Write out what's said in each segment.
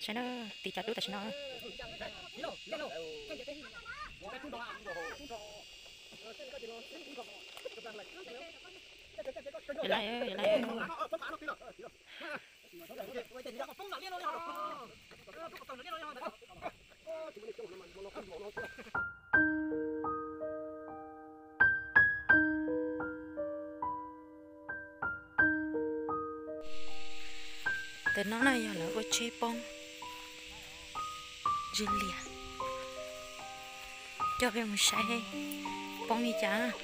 Saib na, tiv cov dub tam sim no. Yog lawm, yog lawm. Ntawm no na yog lawv ua tsheb poob ntsis lias. Coj peb mus saib poob li cas.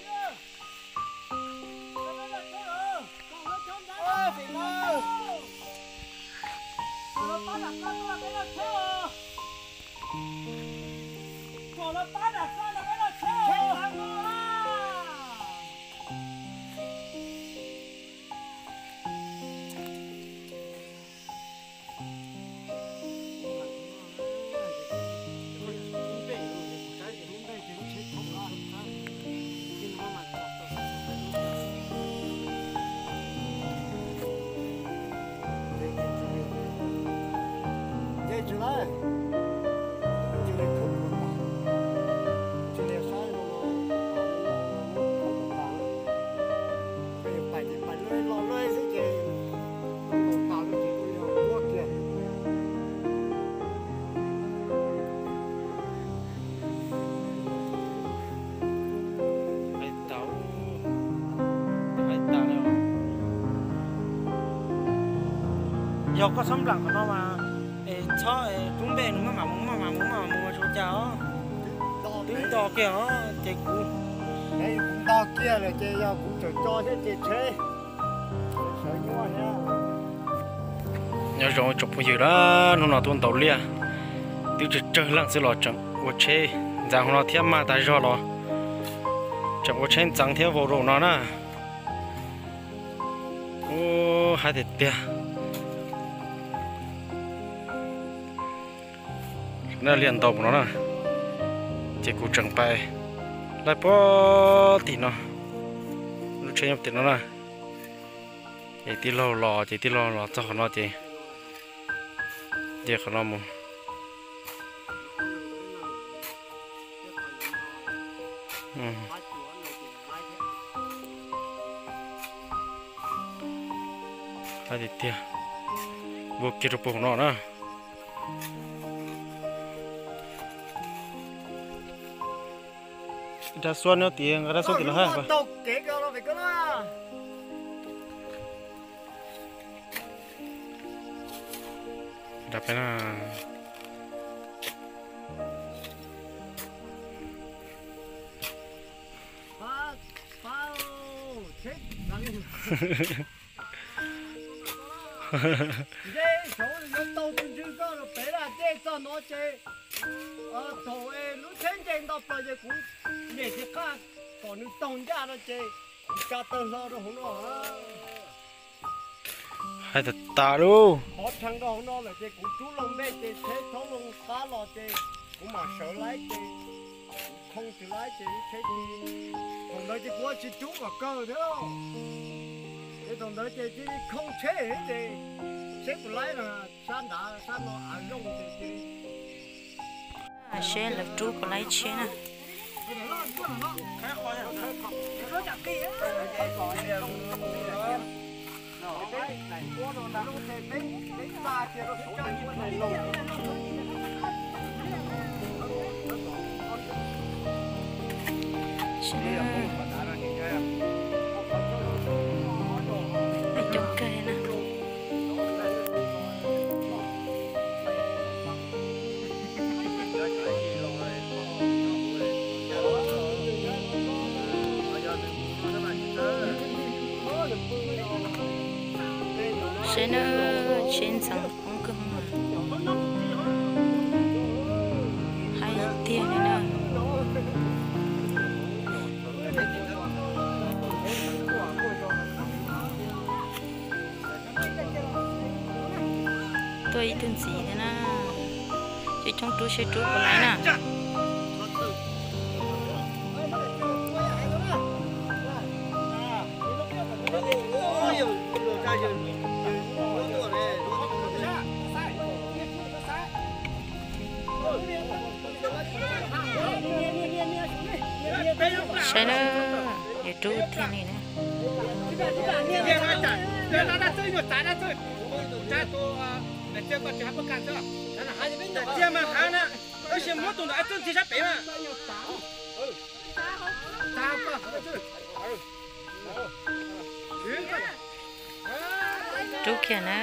Yog koj txhob nplam qhov no mas, es txhob rub npe nws maj mam mus maj mam mus maj mam mus mas zoo cas os. Twb nto kiag os ces kuv, kuv nto kiag lawm ces yog kuv tseem co thiab ces tsheb sawv nyuaj thiab. Nyob zoo tsoom phooj ywg na, hnub no tuaj ntaus liaj, twb tsawg tsawg leej xwb los tseem ua tsheb ntxeev hauv no thiab, mag tas zog los tseem ua tsheb ntxeev thiab vau rau no na. Ub, haib tiag tiag. Na liaj ntau mus no na, ces kuv tseem pais laij puag tim no, lub tsheb nyob tim no na. Ces tij laug los, ces tij laug los txog qhov no ces, ces qhov no mus. Haib tiag tiag, vau kiag rau puag no na. Dab xuab nyob tid, nqa dab xuab tim no hab. Dab peb na. Ntshe saud yuav tau tus ntswg koj los pem laj dej txog no ces, thaum lub tsheb nce nto plaws ces kuv nyem tsis qab kom nws taug ncaj no ces kuv tsa tawg hlo rau hauv no. Haib tas tas lauj. Qhov rhees rau hauv no lawm ces kuv rub loo npej ces tsheb txhob loo qab los ces kuv mam sawv laib ces kuv thoob tsis laib ces lub tsheb cia li, thaum ntawd ces kuv tsis rub kom kawg thiab. Ces thaum ntawd ces cia li khoo tsheb ces tsheb puas laib no, sab nrad sab no av zoo ces cia li. Seb lawv rub puas laib tsheb na. Coob kawg na. Seb na, tsheb ntxeev poob kawg mas. Haib tiag li na. Tuaj ib tug ntxiv thiab na. Coob coob rub seb rub puas laib na. Saib na, yuav rub tiag li na. Tab sis muab tus ntawd txawj ntxig sab pem mas. Rub kiag na.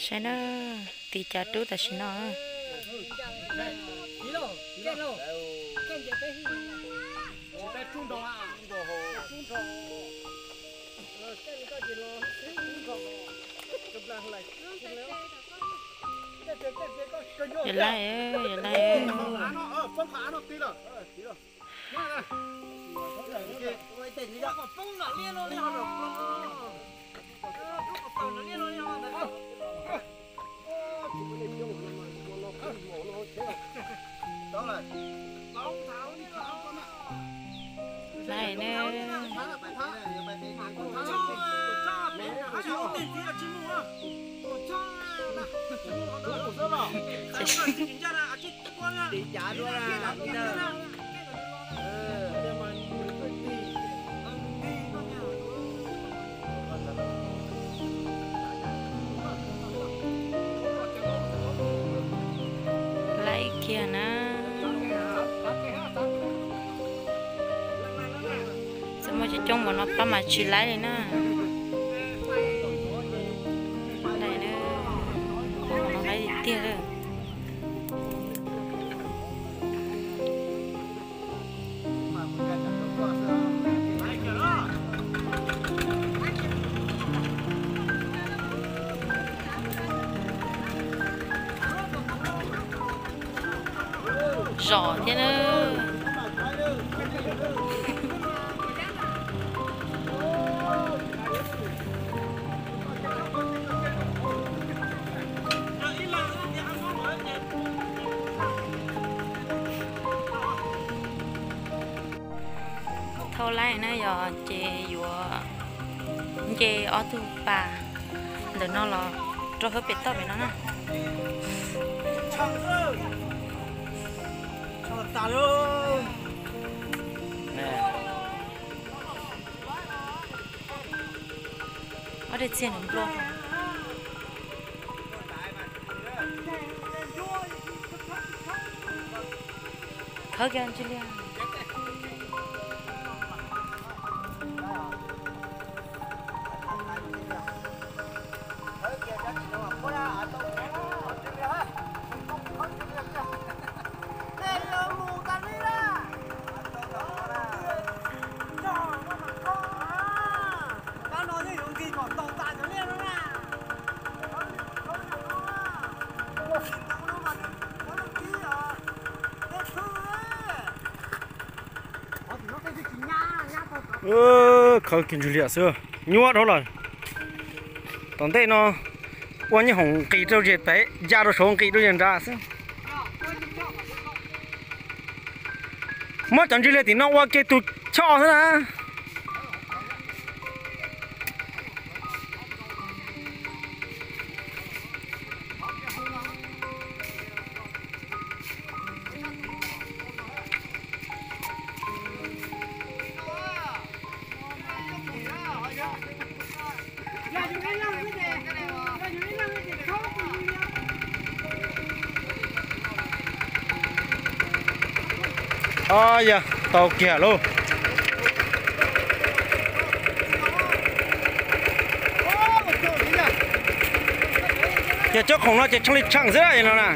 Saib na, tiv cav rub tam sim no. Yuav laij, yuav laij. Laij ne. Laij kiag na. Txawm muaj coob coob npaum no pab mas tsis laij li na. Laij na, laij tiag tiag lawm. Zom thiab na. Thauj laij na yog ces yuav nce ob tug pas ntawm no los rau hauv pem toj pem no na. Ob daim txiag nplua. Khawb kiag ntsis li. Khawb kiag ntsis liam xwb, nyuaj dhau lawm. Tom ntej no ua nyoob hoom nqis rau zes pem, ya rau saud nqis rau zes nrad xwb. Muab cov ntsis liam tim no ua ke tus choj xwb na. Yog tau kiag lauj. Ces cov khoom no ces tshee li tshee xwb no na.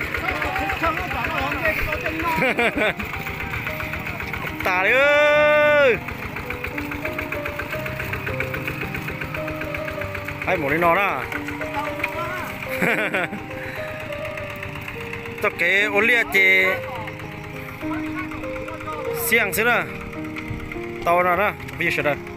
Tas li. Haib mus li no na. Txoj kev ua liaj ces Ib yam xwb na. Tau no na phooj ywg sawv daws.